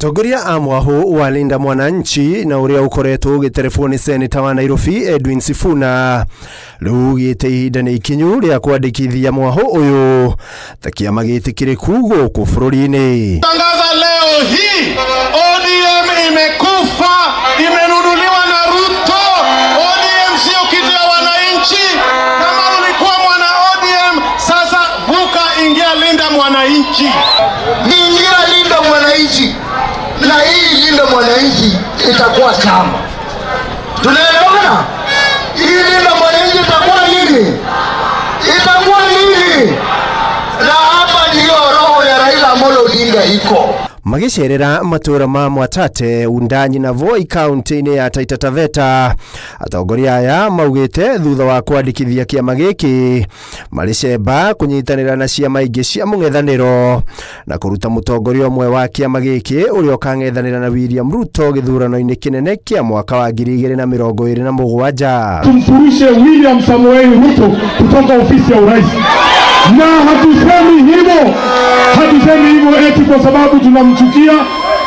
Atongoria a mwahũ wa Linda Mwananchi na ũrĩa ũkoretwo ũgĩterebwo nĩ seneta wa Nairobi Edwin Sifuna rĩu ugĩte ihinda nĩ ikinyu rĩa kwandĩkithia mwahũ ũyũ ta kĩama gĩtĩkĩrĩku gũkũ bũrũri-inĩ. Tangaza leo hii ODM imekufa, imenunuliwa na Ruto. ODM sio kitu ya wananchi. Kama ulikuwa mwana ODM, sasa vuka, ingia Linda Mwananchi. Niingia Linda Mwananchi, na hii Linda Mwananchi itakuwa chama. Tunaelewana? Hii Linda Mwananchi itakuwa nini? Itakuwa nini? Na hapa ndiyo roho ya Raila Amolo Odinga iko. Magĩcerera matũũra ma Mwatate, Wundanyi na Voi kaunti-inĩ ya Taita Taveta. Atongoria aya maugĩte thutha wa kwandĩkithia kĩama gĩkĩ marĩ cemba kũnyitanĩra na ciama ingĩ cia mũng'ethanĩro na kũruta mũtongoria ũmwe wa kĩama gĩkĩ ũrĩa ũkang'ethanĩra na William Ruto gĩthurano-inĩ kĩnene kĩa mwaka wa 2027. Tumfurushe William Samoei Ruto kutoka ofisi ya urais, na hatusemi hivyo, hatusemi hivyo eti kwa sababu tunamchukia.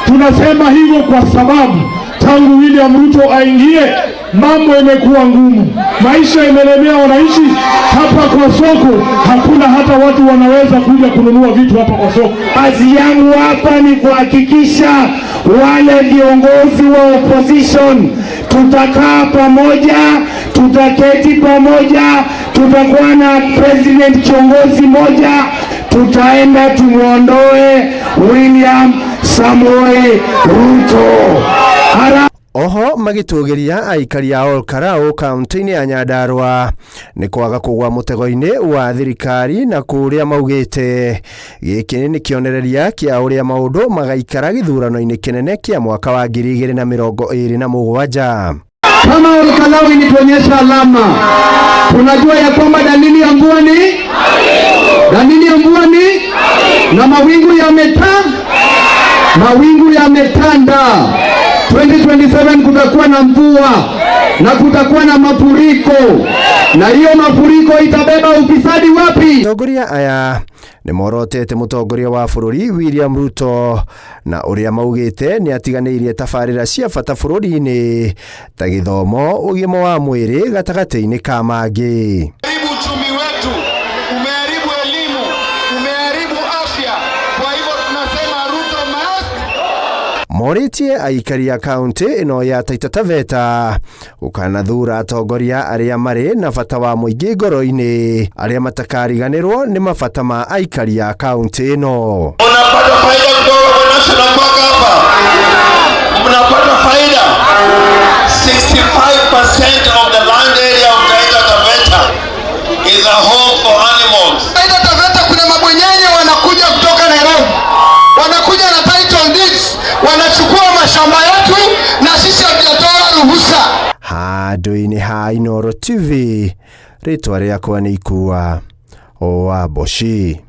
Tunasema hivyo kwa sababu tangu William Ruto aingie mambo imekuwa ngumu, maisha imelemea wananchi. Hapa kwa soko hakuna hata watu wanaweza kuja kununua vitu hapa kwa soko. Kazi yangu hapa ni kuhakikisha wale viongozi wa opposition tutakaa pamoja, tutaketi pamoja, tutakuwa na president kiongozi moja, tutaenda tumwondoe William Samoei Ruto. Hara Oho magĩtũgĩria aikari a Olkalau kaunti-inĩ ya Nyandarua nĩ kwaga kũgwa mũtego-inĩ wa thirikari na kũrĩa maugĩte gĩkĩ nĩ kĩonereria kĩa ũrĩa maũndũ magaikara gĩthurano-inĩ kĩnene kĩa mwaka wa 2027. Kama Olkalau ilituonyesha alama, tunajua ya kwamba dalili ya mvua ni dalili ya mvua ni na mawingu yameta mawingu yametanda. 2027 kutakuwa na mvua na kutakuwa na mafuriko, na hiyo mafuriko itabeba ufisadi wapi? Atongoria aya nĩ morotete mũtongoria wa bũrũri William Ruto na ũrĩa maugĩte nĩ atiganĩirie tabarĩra cia bata bũrũri-inĩ ta gĩthomo, ũgima wa mwĩrĩ gatagatĩ-inĩ ka mangĩ. Umeharibu uchumi wetu, umeharibu elimu, umeharibu afya. Kwa hivyo tunasema Ruto must Morĩtie aikari a kaunti ĩno ya Taita Taveta gũkanathuura atongoria arĩa marĩ na bata wa mũingĩ ngoro-inĩ arĩa matakariganĩrwo nĩ mabata ma aikari a kaunti ĩno. Unapata faida kutoka kwa National Park hapa, mnapata faida 65% of the land area of Taita Taveta is a home for animals. Taita Taveta kuna mabwenyenye wanakuja kutoka Nairobi, wanakuja na title deeds, wanachukua mashamba yetu na sisi hatujatoa ruhusa. Handũ-inĩ ha Inooro TV rĩtwa rĩakwa nĩ Ikua wa Mboci.